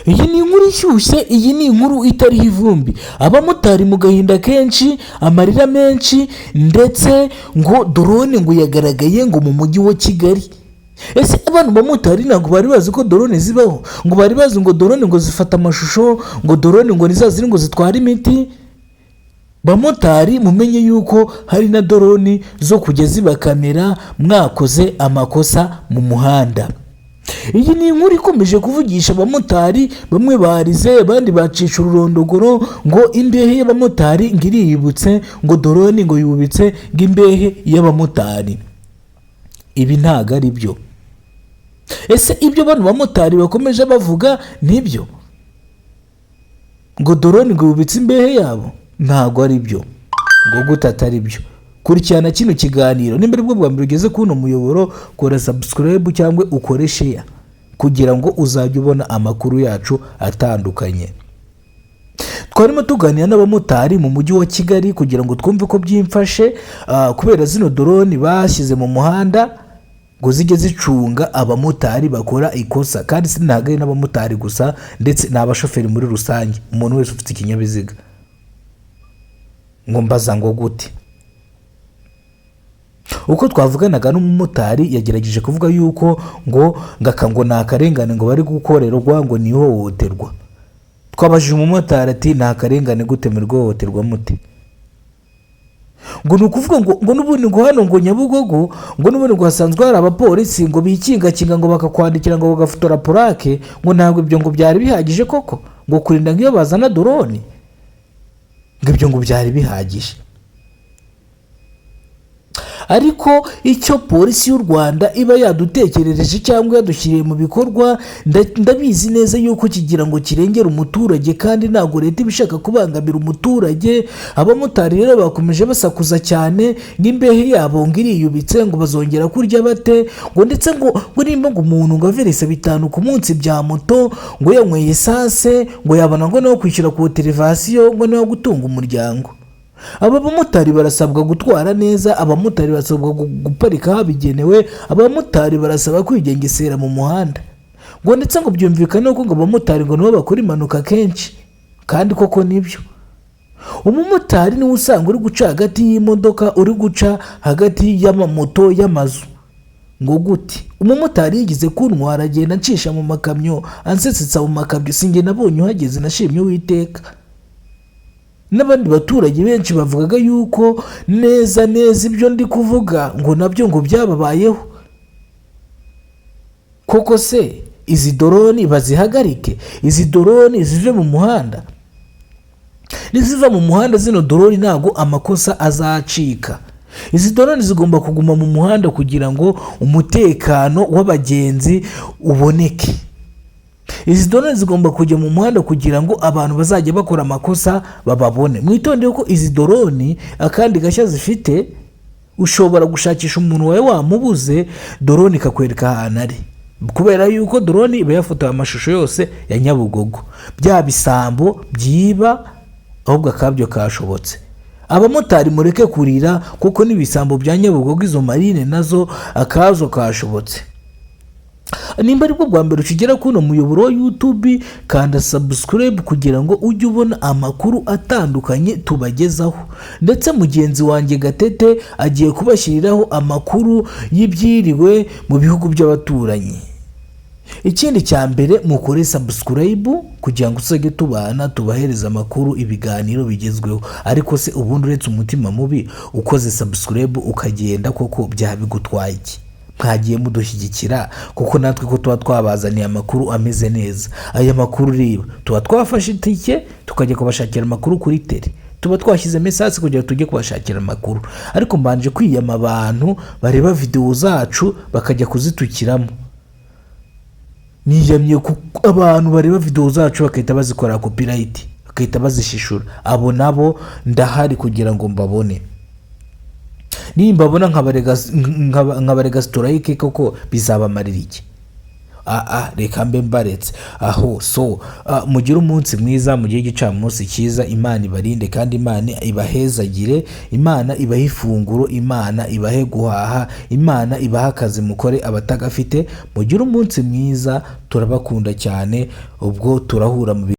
Iyi ni inkuru ishyushye, iyi ni inkuru itariho ivumbi. Abamotari mu gahinda kenshi, amarira menshi, ndetse ngo drone ngo yagaragaye ngo mu mujyi wa Kigali. Ese abantu bamotari ntabwo bari bazi ko drone zibaho? Ngo bari bazi ngo drone ngo zifata amashusho, ngo drone ngo ni za zindi ngo zitwara imiti. Bamotari, mumenye yuko hari na drone zo kujya zibakamera mwakoze amakosa mu muhanda. Iyi ni inkuru ikomeje kuvugisha abamotari. Bamwe barize, abandi bacisha ururondogoro ngo imbehe y'abamotari ngo iriyibutse, ngo drone ngo yubitse ngo imbehe y'abamotari. Ibi ntabwo ari byo. Ese ibyo bano bamotari bakomeje bavuga nibyo, ngo drone ngo yubitse imbehe yabo? Ntabwo ari byo. Ngo gute atari byo? Kurikirana kino kiganiro. Nimba aribwo bwa mbere ugeze kuri uno muyoboro, kora subscribe cyangwa ukore share kugira ngo uzajye ubona amakuru yacu atandukanye. Twarimo tuganira n'abamotari mu mujyi wa Kigali kugira ngo twumve ko byifashe kubera zino drone bashyize mu muhanda ngo zijye zicunga abamotari bakora ikosa. Kandi si ntabwo ari n'abamotari gusa, ndetse n'abashoferi muri rusange, umuntu wese ufite ikinyabiziga. Ngo mbaza ngo gute? Uko twavuganaga n'umumotari, yagerageje kuvuga yuko ngo ngaka ngo ni akarengane ngo bari gukorerwa, ngo ni ihohoterwa. Twabajije umumotari ati: "Ni akarengane gute? Muri guhohoterwa mute?" Ngo ni ukuvuga ngo n'ubundi ngo hano ngo Nyabugogo ngo n'ubundi ngo hasanzwe hari abapolisi ngo bikingakinga, ngo bakakwandikira, ngo bagafotora plaque, ngo ntabwo ibyo ngo byari bihagije koko ngo kurinda ngo iyo bazana drone, ngo ibyo ngo byari bihagije. Ariko icyo Polisi y'u Rwanda iba yadutekerereje cyangwa yadushyiriye mu bikorwa, ndabizi neza yuko kigira ngo kirengere umuturage, kandi ntabwo leta iba ishaka kubangamira umuturage. Abamotari rero bakomeje basakuza cyane n'imbehe yabo ngo iriyubitse, ngo bazongera kurya bate? Ngo ndetse ngo nimba ngo umuntu ngo averese 5 ku munsi bya moto, ngo yanyweye essence, ngo yabona ngo nawe kwishyura contravention, ngo nawe gutunga umuryango. Aba bamotari barasabwa gutwara neza, abamotari barasabwa guparika habigenewe, abamotari barasaba kwigengesera mu muhanda. Ngo ndetse ngo byumvikane ko ngo abamotari ngo nibo bakora impanuka kenshi, kandi koko nibyo. Umumotari niwe usanga uri guca hagati y'imodoka, uri guca hagati y'amamoto, y'amazu. Ngo gute? Umumotari yigeze kuntwara, agenda ancisha mu makamyo, ansesetsa mu makamyo. Sinjye nabonye uhageze, nashimye Uwiteka. N'abandi baturage benshi bavugaga yuko neza neza ibyo ndi kuvuga ngo nabyo ngo byababayeho koko. Se izi drone bazihagarike? Izi drone zive mu muhanda. Niziva mu muhanda zino drone, ntabwo amakosa azacika. Izi drone zigomba kuguma mu muhanda kugira ngo umutekano w'abagenzi uboneke. Izi drone zigomba kujya mu muhanda kugira ngo abantu bazajya bakora amakosa bababone. Mwitondere ko izi drone akandi gashya zifite, ushobora gushakisha umuntu wawe wamubuze, drone ikakwereka ahantu ari, kubera yuko drone iba yafotoye amashusho yose ya Nyabugogo. Bya bisambo byiba ahubwo akabyo kashobotse. Abamotari, mureke kurira, kuko n'ibisambo bya Nyabugogo, izo marine nazo akazo kashobotse. Nimba aribwo bwa mbere ukigera kuri uno muyoboro wa YouTube, kanda subscribe kugira ngo ujye ubona amakuru atandukanye tubagezaho. Ndetse mugenzi wanjye Gatete agiye kubashyiriraho amakuru y'ibyiriwe mu bihugu by'abaturanyi. Ikindi cya mbere, mukore subscribe kugira ngo tuzajye tubana, tubahereze amakuru, ibiganiro bigezweho. Ariko se ubundi, uretse umutima mubi, ukoze subscribe ukagenda koko byabigutwaye iki? Mwagiye mudushyigikira kuko natwe ko tuba twabazaniye amakuru ameze neza. Aya makuru reba, tuba twafashe itike tukajya kubashakira amakuru kuri terrain, tuba twashyizemo essence kugira ngo tujye kubashakira amakuru. Ariko mbanje kwiyama abantu bareba videwo zacu bakajya kuzitukiramo. Niyamye ku abantu bareba videwo zacu bagahita bazikora copyright, bagahita bazishishura. Abo nabo ndahari kugira ngo mbabone. Nimbabona nkabarega strike, koko bizabamarira iki? Aa, reka mbe mbaretse aho. So mugire umunsi mwiza, mugire igicamunsi cyiza. Imana ibarinde kandi Imana ibahezagire, Imana ibahe ifunguro, Imana ibahe guhaha, Imana ibahe akazi mukore abatagafite. Mugire umunsi mwiza, turabakunda cyane. Ubwo turahura mu